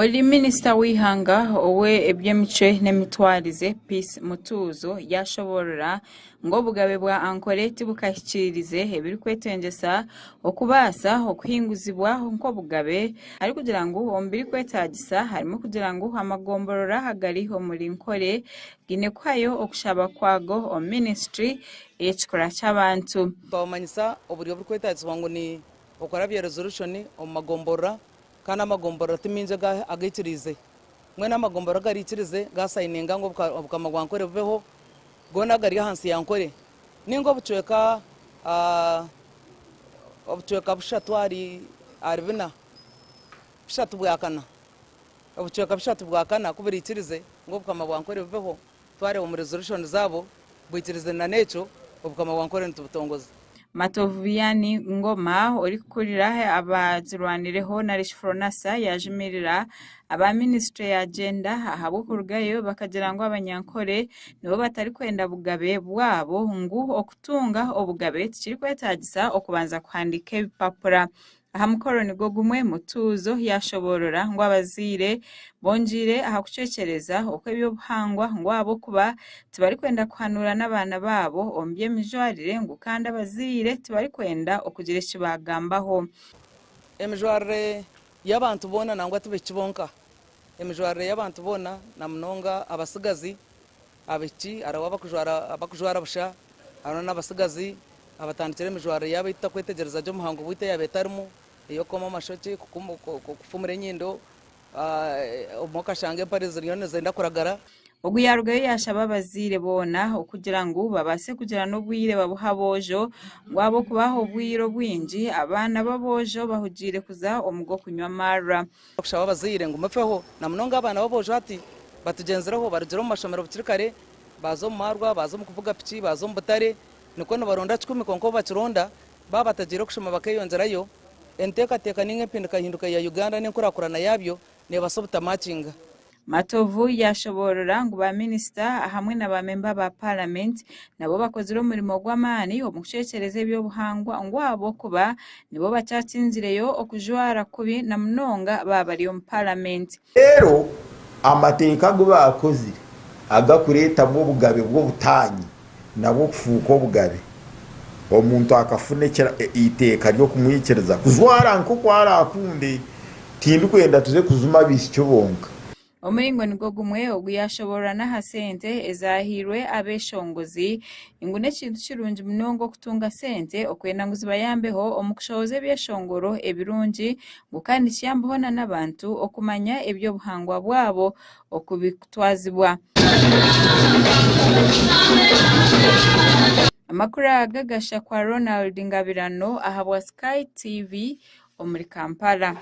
Ori minisita w'eihanga ow'eby'emicwe n'emitwarize, Peace Mutuuzo yaashoboorora ngu obugabe bwa Ankole tibukahikiirize ebirikwetengyesa okubaasa okuhinguzibwa nk'obugabe arikugira ngu omu birikwetaagisa harimu okugira ngu amagomborora agari omuri Nkore gaine kuhayo okushaba kwago omu minisiture ey'ekikura ky'abantu. Twabamanyisa oburyo oburikwetaagisibwa ngu ni okurabya resolution omu magomborora Kandi amagomborora ti maingi agaikiriize. Mbwenu amagomborora agariikirize gaasayininga ngu obukama bwa Nkore bubeho, goona agari ahansi ya Nkore nainga obucweka obucweka bushatu ahari bina, bushatu bwa kana, obucweka bushatu bwa kana ku buriikirize ngu obukama bwa Nkore bubeho, Twareeba omu resolution zaabo bwikirize na n'ekyo obukama bwa Nkore nitubutongoza. Matovu Vianney Ngoma orikukurira abazirwanireho narishi Fronasa yajumirira aba minisiture ya Gender ahabw'okurugayo bakagira ngu abanyankore nibo batarikwenda bugabe bwabo ngu okutunga obugabe tikirikwetaagisa okubanza kuhandiika ebipapura. Aha mukoro nigwo gumwe, Mutuuzo yaashoboorora ngu abazaire bongyeire aha kucwekyereza okw'eby'obuhangwa ngu ahabw'okuba tibarikwenda kuhanuura n'abaana baabo omu by'emijwarire ngu kandi abazaire tibarikwenda okugira eki baagambaho. Emijwarire y'abantu boona nangwa ti baishiki bonka, emijwarire y'abantu boona na munonga abatsigazi, abaishiki hariho abakujwara busha hariho n'abatsigazi abatandikire emijwarire yaabo ei tutakwetegyereza gye omuhango gwaitu eyaaba etarimu, ey'okukoma amashokye, kufumura enyindo, obumwe okashanga empare ziriyo nizenda kuragara. Ogu yaarugayo yaashaba abazaire boona okugira ngu babaase kugira n'obwire babuhe aboojo ngu ahabw'okubaha obwire obwingi abaana b'aboojo bahugiire kuza omu g'okunywa amaarwa. Okushaba abazaire ngu mufeho na munonga abaana b'aboojo hati batugyenzireho barugire omu mashomero bukiri kare baaza omu maarwa, baaza omu kuvuga piki, baaza omu butare. Nikwo nibaronda kikumi kwonka obu bakironda baaba batagiire kushoma bakeyongyerayo, enteekateeka ninga empindikahinduka ya Uganda n'enkurakurana yaabyo neebaasa obutamakinga. Matovu yaashoboorora ngu ba minisita hamwe na ba memba ba Paramenti nabo bakozire omurimo gw'amaani omu kucwekyereza eby'obuhangwa ngu ahabw'okuba nibo bakyatsinzireyo okujwara kubi na munonga baaba bari omu Paramenti. Reero amateeka agu baakozire agakureetamu obugabe bw'obutaanyi nabwo kufuuka obugabe, omuntu akafuna eiteeka ry'okumwikiriza kujwara nk'oku araakunde. Tindikwenda tuze kujuma abaishiki bonka. Omuringo nigwo gumwe ogu yaashoboorora n'aha sente ezaahairwe abeeshongozi ngu n'ekintu kirungi munonga okutunga sente okwenda ngu zibayambeho omu kushohoza ebyeshongoro ebirungi ngu kandi nikiyambaho n'abantu okumanya eby'obuhangwa bwabo oku birikutwazibwa. Amakuru aga gashakwa Ronald Ngabirano ahabwa Sky TV omuri Kampala.